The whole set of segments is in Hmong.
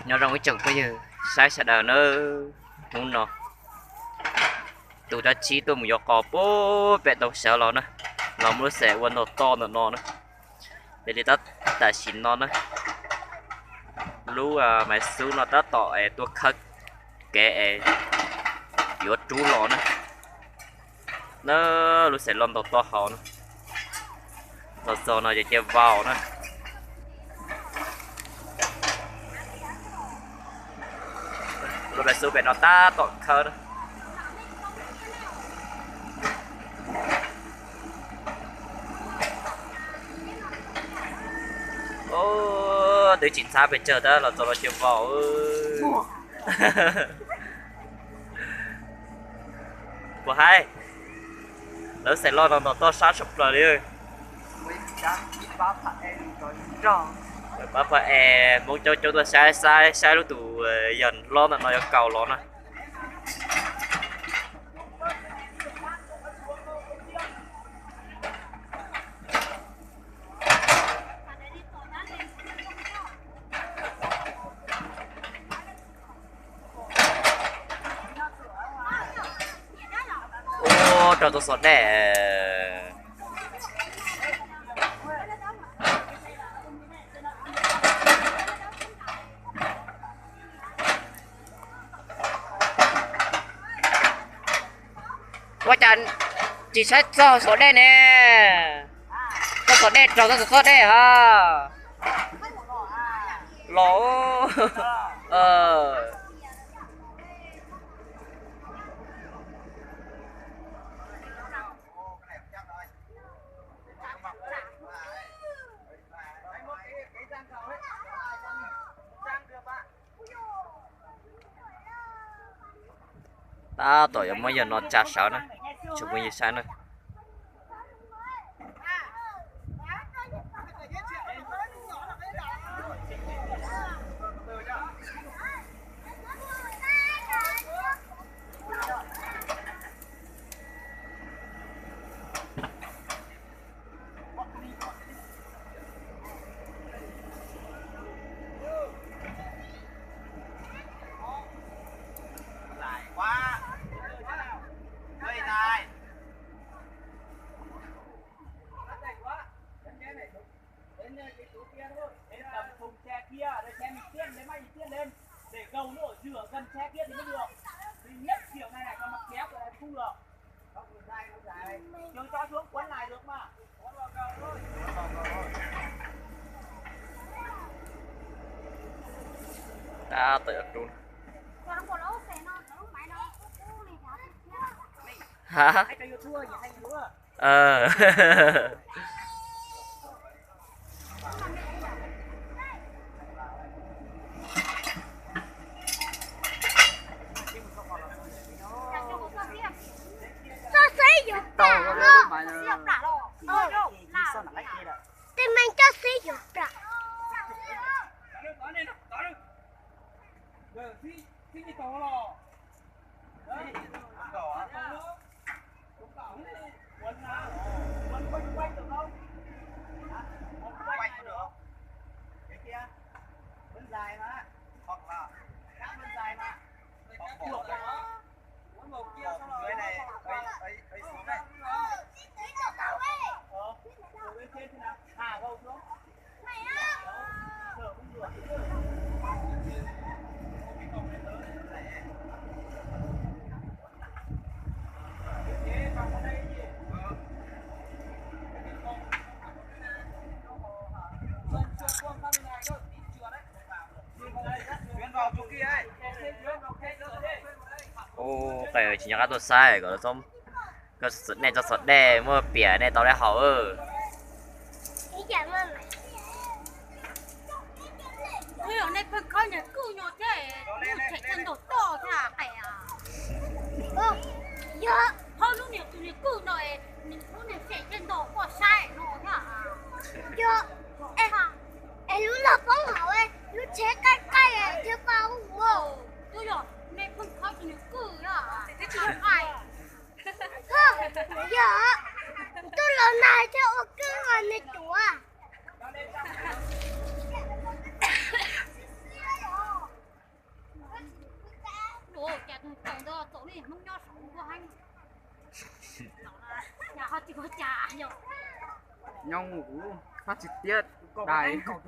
Nyob zoo ib tsoom phooj ywg saib sawv daws na, hnub no tus dab tsi tuaj mus yuav qos puag pem tau sawv los na, los muaj lub xeem ua ntau toj ntawm no na. Yog li tab tam sim no na, lub maiv xub no tab tom es tuaj khawb kev es yuav rub los na. Na, lub xeem loj ntau toj hauv na, los txog no ces cia vau na. Lub maiv xub pem no tab tom khawb na. Twb tsis ntxhab pes tsawg tab los txog no cia vau. Puas haib? Lawv xeem loj no ntau toj sab tshaj plaws li. Pab pha es Hmoob coob coob tuaj saib saib saib lub tus yawg hlob ntawm no yuav kaus los na. Ua rau tau xov dej. Ua cas tsis saib txog xov dej ne? Txog xov dej, raug txog txog dej ha. Los. Tab tom yuav muab yawg no tsa sawv na, tsoom phooj ywg saib na. Tab tom yuav rub. Txoj xib yuav plam no. Tej me txoj xib yuav plam. Ub, qe tsis nco qab tuaj saib kom nej txog xov dej muab piam nej tau dab haus. Nej pheej khawb niag kwj no thiab, lub tsheb thiaj ntog toj thiab qe. Yog, thaum lub niag tus niag kwj no, lub niag tsheb thiaj ntog toj saib no thiab. Yog, es lub loj poob hauv, lub tsheb qaij qaij thiab pab ua. Twb yog nej pheej khawb tus niag kwj thiab, twb tsis yog qe. Yog, kuv tuaj los nag thiab ua kwj os me tub. Nyob kuv fab tsis tiab dais. Cov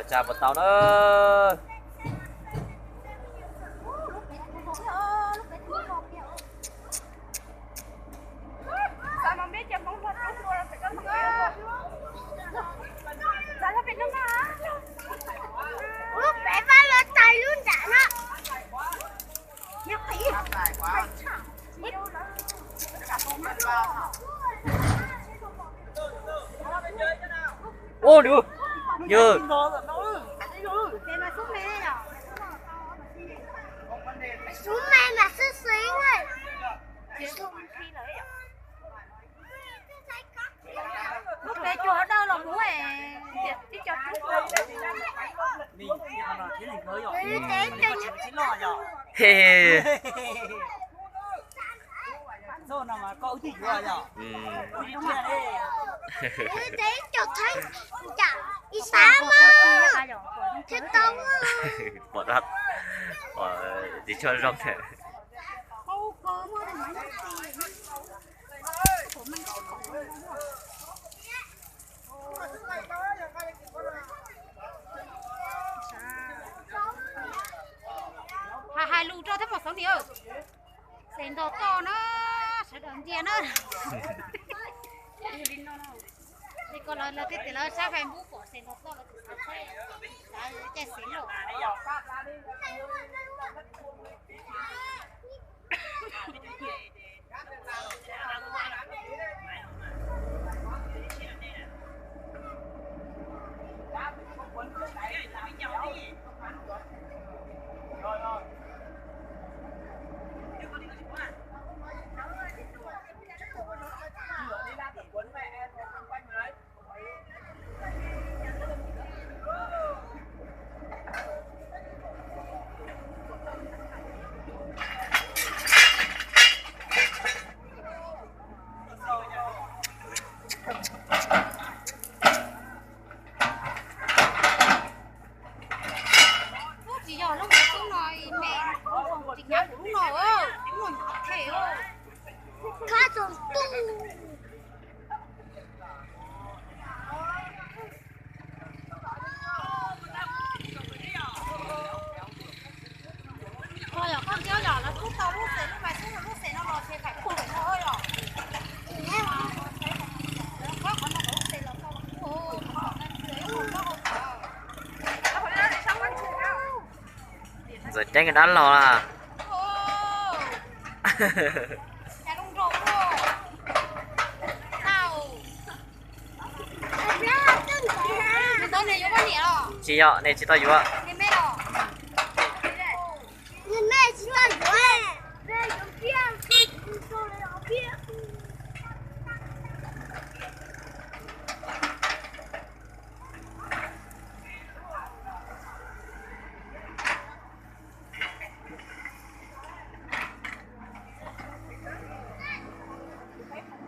tsa puas tau na. Lub pem fab los txais lub nram no. Ua nws, yog. Lub pem cuag dawb los mus, tib co cub. He he. Pom, tsis tshua zoo thiab. Hais hais lus rau thiab mas xav niam. Xeem ntaus toj na, sawv daws ntsia na. Li ko lawv, lawv thiaj tias lawv saib Facebook pom xeem ntaus toj lawv tus xav saib, caij xeem lauj. Tsis yog lub npe xub no me, tsis nyav kuv lub no, lub no nyav them. Khab txog ntuj. Yog koj ntiab yog lawv tub tau lub xeem, lub mas tub lub xeem no los ces faim pug no yog. Ntxawm ceeb dab laug a. Tsis yog, nej tsis tau yuav.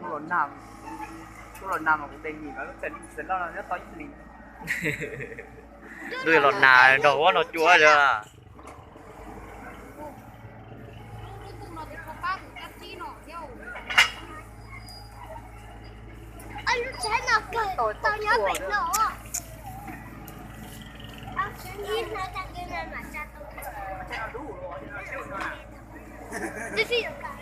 Tuaj los nag, tuaj los nag mas kuv de nyiam lawv txawm li xeem loj no nyob tau ib hlis. Tuaj los nag nrog huab no cua lawm. Lub ntuj no ces kho pab kuv kab tsib no thiab. Lub tsheb no kawg tau nyob pem no. Ib hnab tag kis no mam tsa tau. Twb tsis yuav kam.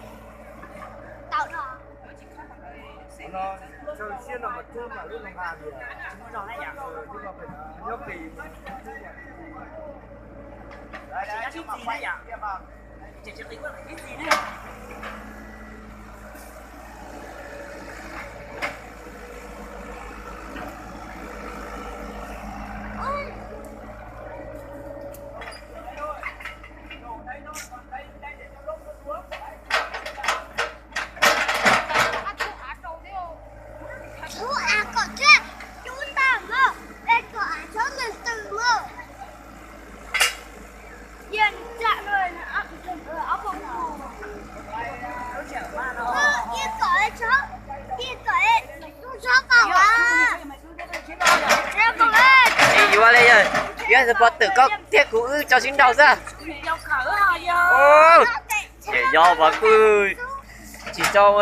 Ub, av kom thiab, cub ntag mog, es kom av tsob nws tws mog. Yeej kom tsob, yeej kom tub tsob qaum. Tsis yuav li yog, yuav pov twm koj thiab kuv wb tso sib nraus xwb. Ces yog mas kuj tsis zoo.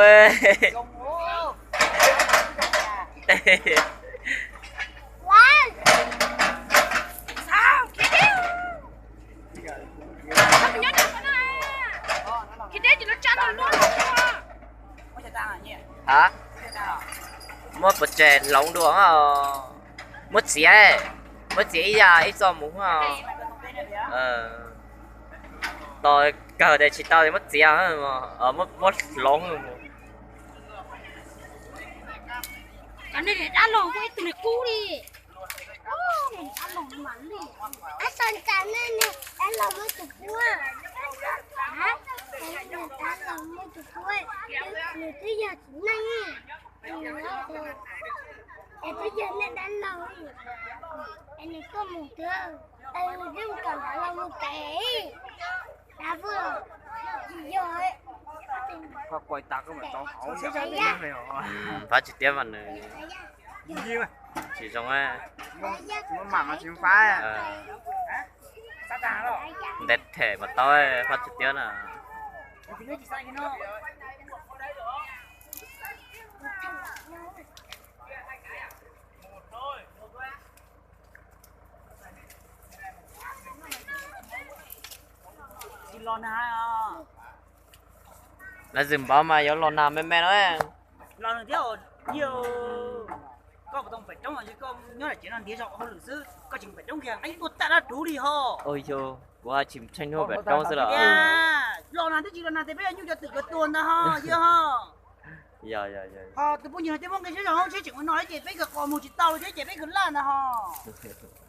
Ha, muab pov tseg hloov dua, muab txiav, muab txiav ib yam ib txoj mus. Tos kawg tias tsis tau muab txiav, muab hloov mus. Dab laug muab ib tug niag kub li. Dab laug mas li. Ab, txog ntxa nej niag dab laug muab tus kub. Ab, dab laug muab tus kub, nws twb yog txiv neej, es twb yog nej dab laug, es nws tuaj mus twb, es nws twb mus kom dab laug mus kev. Dab laug, tsis yog. Phab Tsis Tiab mas nws tsis zoo. Ntev them mas tau Phab Tsis Tiab na. Lawv tsis npaum mas yuav los nag me me no. Los nag thiab, koj puas tau pem roob, koj nyob daim tsev no ntiav zog hauj lwm xwb, koj tsis pem roob kiag, nqeeb tuaj tag dab rhuv li ho. Kuv tsis tsheej hnub pem roob xwb los. Los nag twb tsis los nag tias peb nyuj cov twm cov tuag ntag ho, yog ho. Ho tus phooj ywg no twb muab nqi siab zog hauv siab tseem ua no thiab ces peb kawg qos mus tsis tau li thiab ces peb kawg laj ntag ho.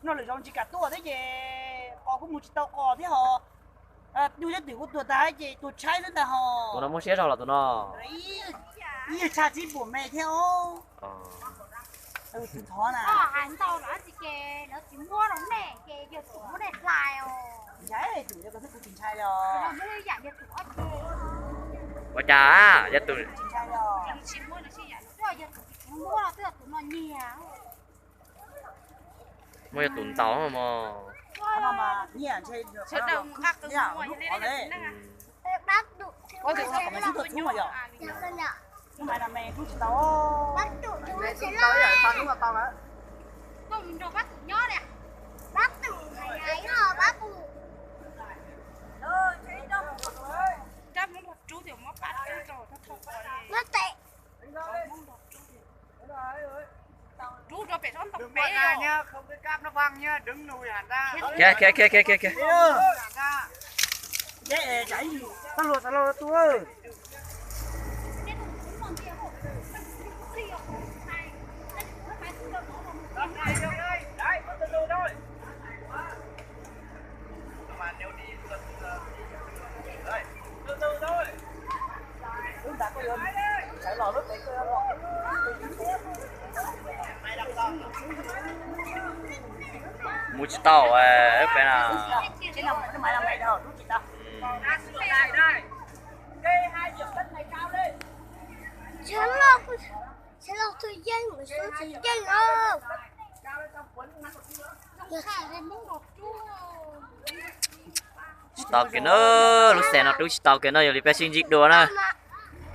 Noj lwm zaus tsis kam tuaj thiab ces qos kuj mus tsis tau qos thiab ho. Nyuj cov twm kuj tuag tag ces tuag tshaib xwb ntag ho. Tus no muaj siab zog los tus no. Ib yam tshaj txib puas me thiab os. Thov na. Hais ntau los tsis ces lawv tsis muab rau nej ces yawg tus muab nej hlais os. Ntshai tus yawg tus xwb kuv tsis ntshai li os. Ua cas yawg tus tsis ntshai li os. Yawg tus tsis muab twb yog tus no nyiag. Muaj yog tus ntaus mog. Rub rau pem tsob ntoo pem. Khiav, khiav, khiav, khiav, khiav, khiav. Txhob hluas, txhob hluas tus. Mus tsis tau peb na. Tsis tau, tus yeej, tus yeej os. Tsis tau kiag na, lub xeem no rub tsis tau kiag no, yog li peb sib ntsib dua na.